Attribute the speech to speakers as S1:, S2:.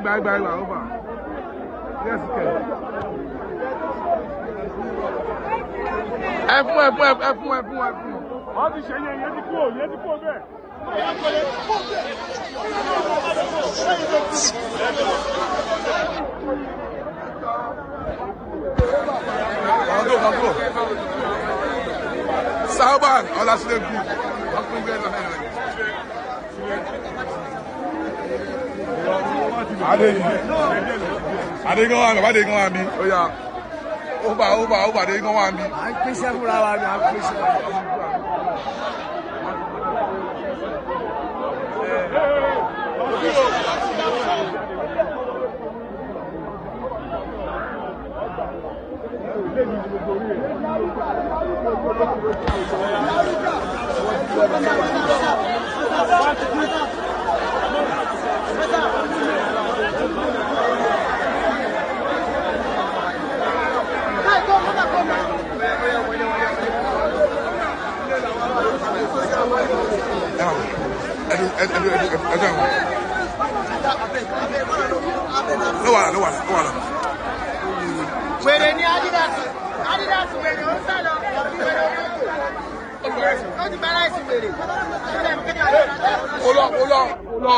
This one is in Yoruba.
S1: Ẹgbà ẹgbà ẹgbà ó bà. Yes, kẹ. Ẹ fún ẹ fún ẹ fún ẹ fún ẹ fún.
S2: Wọ́n ti ṣe yẹn, yẹn ti kúrò, yẹn ti kúrò bẹ́ẹ̀.
S1: Kàndó kàndó. Sauban Ọlásílẹ̀ group. Wọ́n pín bẹ́ẹ̀ lọ́hìn rẹ̀. Adé yìí. Adé gan wà mí, Adé gan wà mí. Ó yá. Ó bà ó bà ó bà Adé gan wà mí.
S3: À ń pèsè fúnra wa ni à ń pèsè.
S1: Ẹdu ẹdu ẹdu ẹdu ẹdu. No wàhálà, no wàhálà, no wàhálà.
S4: Wèrè ni Adidas, Adidas wèrè ó ń sá lọ, wèrè ó ti bá láìsí wèrè.
S1: Ó lọ, ó lọ, ó lọ.